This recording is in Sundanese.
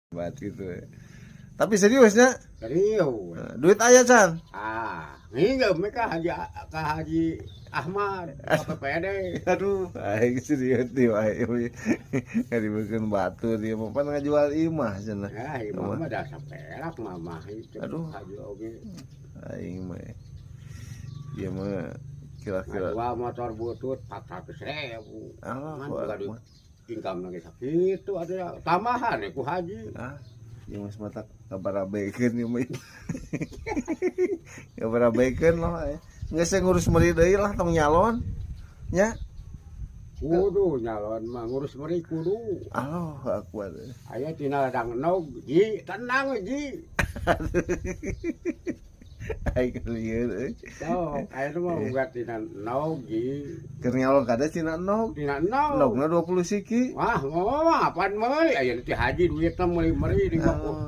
Hebat gitu ya. Tapi seriusnya, Serius. Duit aya can? Ah, nginjem we ka Haji Ahmad, ka PPD. Aduh, aing serius nih wae. Ngaribekeun batur ieu mah, pan ngajual imah cenah. Ya, imah mah dah saperak mah itu. Aduh. Haji oge. Aing mah. Ieu mah kira-kira Ngajual motor butut 400 ribu. Allah. Ngan juga di income lagi sakitu ada tambahan ya ku haji. Ah, ieu mah mata kabarabekeun ieu mah. Kabarabekeun lah. Geus saya ngurus meri deui lah, tong nyalon. Nya. Kudu nyalon mah, ngurus meri kudu. Allah akbar. Aya tina ladang nog, Ji, tenang Ji. Aing lieur euy. Sok, aya mah uga tina nog, Ji. Keur nyalon kades tina nog. Tina nog. Nogna 20 siki. Wah, mau apaan meuli? Aya ti haji duitna meuli-meuli 50. Oh.